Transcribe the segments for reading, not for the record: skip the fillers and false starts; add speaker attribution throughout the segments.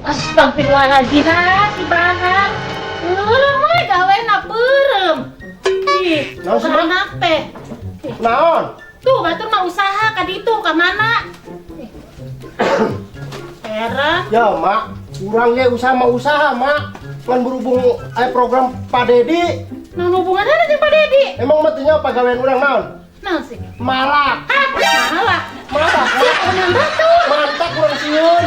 Speaker 1: Astagfirullahaladzim, ah, si Bahar. Beureum we gawena beureum. Ih,
Speaker 2: Naon sih, Mak?
Speaker 1: anak teh.
Speaker 2: Naon?
Speaker 1: Tuh, batur mah usaha ka ditu ka mana? Ih. Heran.
Speaker 2: Ya, Mak, urang ge usaha mah usaha, Mak. Ngan berhubung aya program Pak Dedi,
Speaker 1: Naon hubunganna jeung Pak Dedi?
Speaker 2: Emang mah teu nyaho pagawean urang naon?
Speaker 1: Naon sih?
Speaker 2: Malak.
Speaker 1: Hah, malak.
Speaker 2: Malak.
Speaker 1: Sih, urang batur.
Speaker 2: Mantap urang sieun.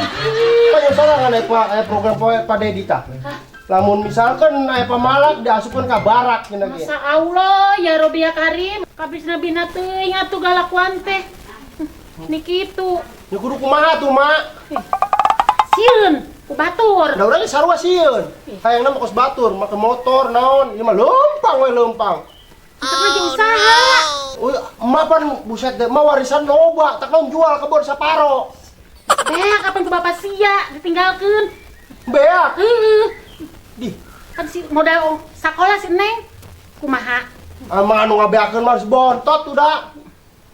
Speaker 2: Kan yang sorangan aya program Pak Dedi tah.
Speaker 1: Hah?
Speaker 2: Lamun misalkan aya pamalak diasupkeun ka barak cenah ge.
Speaker 1: Masa Allah ya Robi ya Karim, kabisna bina teuing atuh galakuan teh. Ni kitu.
Speaker 2: Ya kudu kumaha tuh, Mak?
Speaker 1: Sieun ku batur.
Speaker 2: Da urang ge sarua sieun. Hayangna mah kos batur, make motor naon, ieu mah leumpang we leumpang.
Speaker 1: Kita lagi usaha.
Speaker 2: Uy, emak pan buset deh, emak warisan loba, tak naon jual kebon saparo.
Speaker 1: Beak kapan ku bapak sia ditinggalkeun.
Speaker 2: Beak.
Speaker 1: Heeh.
Speaker 2: Di,
Speaker 1: Kan si modal sakola si Neng kumaha?
Speaker 2: Emang anu ngabeakeun mah si bontot udah.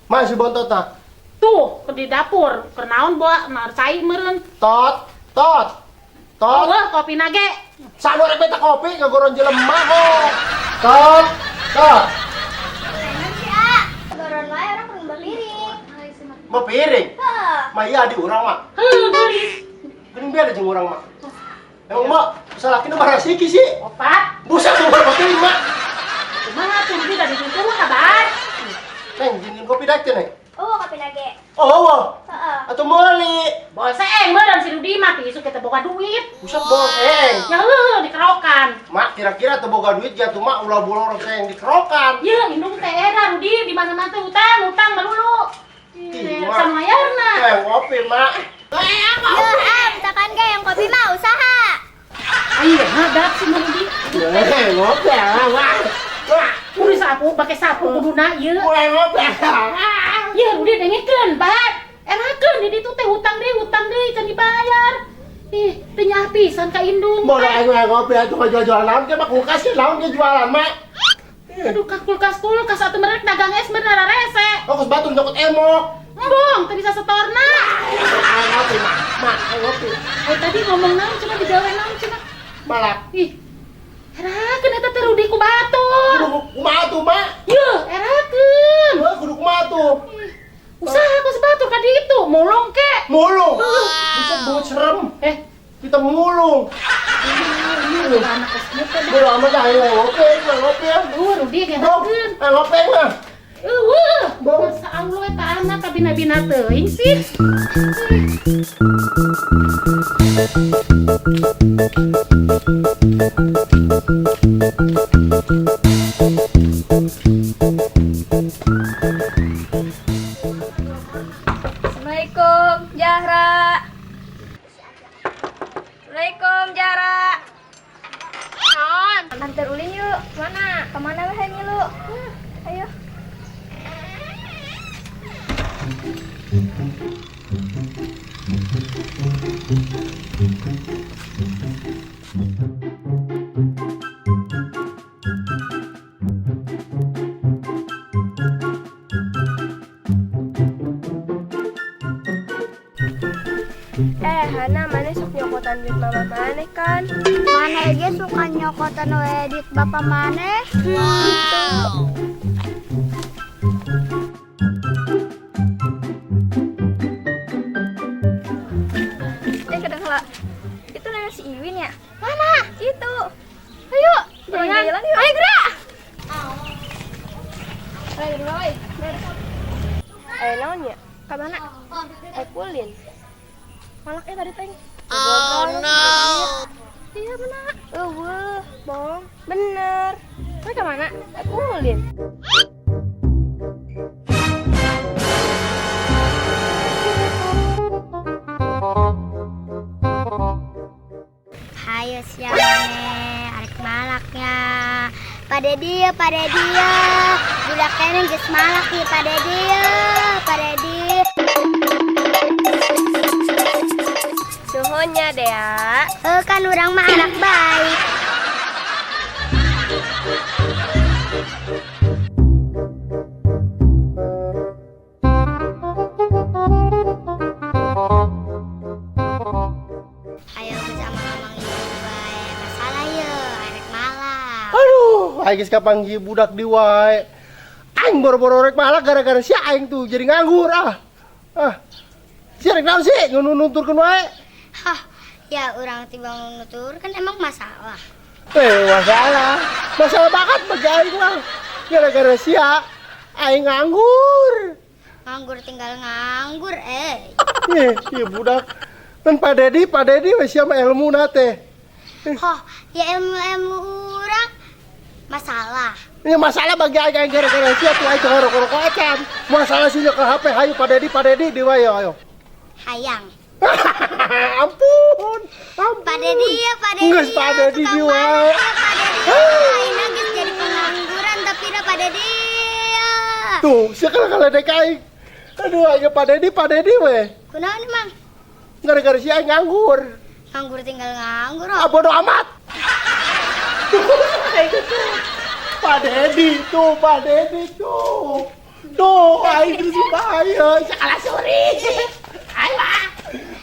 Speaker 2: Mah si bontot tah.
Speaker 1: Tuh, ke di dapur, keur naon bawa nar cai meureun.
Speaker 2: Tot, tot. Tot.
Speaker 1: Oh, kopi nage.
Speaker 2: Sanu rek beta kopi ngagoron jelema kok. Tot, tot.
Speaker 3: Enak sih, ah. Goron wae urang kurang berpiring.
Speaker 2: Mau piring?
Speaker 3: Heuh.
Speaker 2: Mah iya di urang mah.
Speaker 1: Heuh, geulis.
Speaker 2: Geuning beda jeung urang mah. Emang mak, salakina mah rasiki sih.
Speaker 1: Opat.
Speaker 2: Buset tuh berapa piring mak.
Speaker 1: Kumaha tuh di tadi itu mah kabar.
Speaker 2: Neng, jinin kopi daek teh, Neng.
Speaker 3: Oh, kopi nage.
Speaker 2: Oh, wah.
Speaker 3: Heeh.
Speaker 2: Atau meuli.
Speaker 1: Boseng meureun si Rudi mah ti isuk kita boga duit.
Speaker 2: Buset boseng.
Speaker 1: Ya heuh dikerokan.
Speaker 2: Mak, kira-kira teu boga duit jatuh mak ulah bolor seng dikerokan.
Speaker 1: Ye, indung teh era Rudi di mana-mana teh utang, utang melulu.
Speaker 2: Ih,
Speaker 1: Ih,
Speaker 2: Mak.
Speaker 1: sama mayarna.
Speaker 2: Eh, ngopi, Mak.
Speaker 3: Ya, am, takan ge yang kopi mah usaha.
Speaker 1: Ayo, hadap si Rudi.
Speaker 2: Eh, ngopi, ah, Mak. Mak,
Speaker 1: Kudu sapu, pake sapu kuduna ieu.
Speaker 2: gue ngopi.
Speaker 1: Ye, Rudi dengekeun, Bat. Erakeun di ditu teh utang deui can dibayar. Ih, teu nyaah pisan ka indung.
Speaker 2: Mau aing ngopi atuh jual-jualan naon ke mak kulkas ke naon ke jualan, Mak.
Speaker 1: Aduh, ka kulkas kulkas atuh merek dagang es meureun rarese.
Speaker 2: Oh, kos batur nyokot emok.
Speaker 1: Embung, teu bisa setorna.
Speaker 2: Aing ngopi, Mak. Mak, aing ngopi.
Speaker 1: Eh, tadi ngomong naon cenah digawe naon cenah.
Speaker 2: Malak.
Speaker 1: Ih. Erakeun eta teh Rudi ku batur.
Speaker 2: Kudu kumaha tuh, Mak?
Speaker 1: Ye, erakeun.
Speaker 2: Heuh, kudu kumaha tuh?
Speaker 1: Ih, usaha ku sebatur ka ditu, mulung ke.
Speaker 2: Mulung. Buset, bau serem.
Speaker 1: Eh,
Speaker 2: Kita mulung.
Speaker 1: iya, anak kos kieu teh.
Speaker 2: Bodo amat dah, aing ngopi, aing ngopi.
Speaker 1: Duh, Rudi
Speaker 2: Bong,
Speaker 1: erakeun.
Speaker 2: aing ngopi mah.
Speaker 1: Eueuh,
Speaker 2: Bong.
Speaker 1: masa Allah eta anak kabina-bina teuing sih.
Speaker 3: Assalamualaikum, Jahra. Assalamualaikum, Jahra.
Speaker 1: Naon?
Speaker 3: Antar ulin yuk. Mana? Kemana weh ngilu? Ayo. Eh, Hana, mana sok nyokotan duit mama mana kan?
Speaker 4: Mana aja suka nyokotan we duit bapak mana?
Speaker 3: Gitu. Eh, naon nya? Ka mana? Eh, kulin. Malak tadi teh. Oh no. Iya mana? Eueuh, bohong. Bener. Kowe ka mana? Eh, kulin.
Speaker 4: Hayo sia maneh arek malaknya. Pak Dedi ya, Pak Dedi ya. Budak keneh geus malak ieu Pak Dedi ya, Pak Dedi.
Speaker 3: Nuhun nya, Dea.
Speaker 4: Heuh, kan urang mah anak baik. Ayo geus amang-amang ieu bae. Masalah ye, arek malak.
Speaker 2: Aduh, aing geus kapanggih budak di wae. Aing boro-boro rek malak gara-gara si aing tuh jadi nganggur ah. Ah. Si rek naon sih nunturkeun wae.
Speaker 4: Hah, ya urang tibang nutur kan emang masalah.
Speaker 2: Masalah. Masalah banget bagi aing mah. Gara-gara sia aing nganggur.
Speaker 4: Nganggur tinggal nganggur eh.
Speaker 2: Ih, ieu budak. Kan Pak Dedi we sia mah ilmuna teh.
Speaker 4: Hoh, ya ilmu-ilmu urang masalah.
Speaker 2: Ini masalah bagi aing aing gara-gara sia tuh aing teu ngarokok acan. Masalah sih ke HP hayu Pak Dedi di wae ayo.
Speaker 4: Hayang.
Speaker 2: Ampun. Ampun.
Speaker 4: Pak Dedi ya, Pak Dedi.
Speaker 2: Geus Pak
Speaker 4: ya,
Speaker 2: Dedi
Speaker 4: tukang
Speaker 2: di wae.
Speaker 4: malak ya, Pak Dedi. Ayeuna geus jadi pengangguran tapi dah Pak Dedi ya.
Speaker 2: Tuh, sia kalau dek aing. Aduh, aing Pak Dedi we.
Speaker 4: Kunaon emang?
Speaker 2: Gara-gara si aing nganggur.
Speaker 4: Nganggur tinggal nganggur.
Speaker 2: Ah, bodoh amat. Pak Dedi tuh, Pak Dedi tuh. Tuh, aing terus bahaya. Salah suri. Ayo.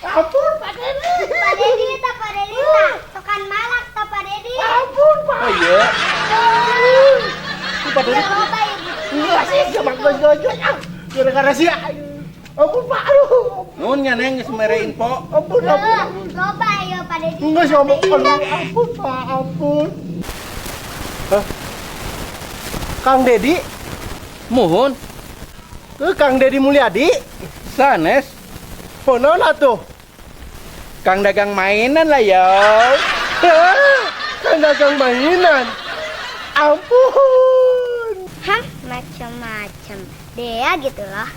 Speaker 2: Ampun, Pak Dedi.
Speaker 4: Pak Dedi ta, Pak Dedi ta. Tukang malak ta Pak Dedi.
Speaker 2: Ampun, Pak.
Speaker 5: Oh iya.
Speaker 2: Tuh, Pak Dedi.
Speaker 4: Ya loba ya gitu.
Speaker 2: Enggak sih, siapa gojol ah. Gara-gara si aing. Ampun, Pak. Aduh.
Speaker 5: Nuhun nya Neng geus mere info.
Speaker 2: Ampun, ampun.
Speaker 4: Loba ya Pak Dedi.
Speaker 2: Enggak sih, ampun. Aduh, ampun, Pak. Ampun. Hah? Kang Dedi?
Speaker 5: Muhun.
Speaker 2: Kang Dedi Mulyadi?
Speaker 5: Sanes.
Speaker 2: Oh, naon atuh?
Speaker 5: Kang dagang mainan lah ya.
Speaker 2: Kang dagang mainan. Ampun.
Speaker 4: Hah, macam-macam. Dea gitu loh.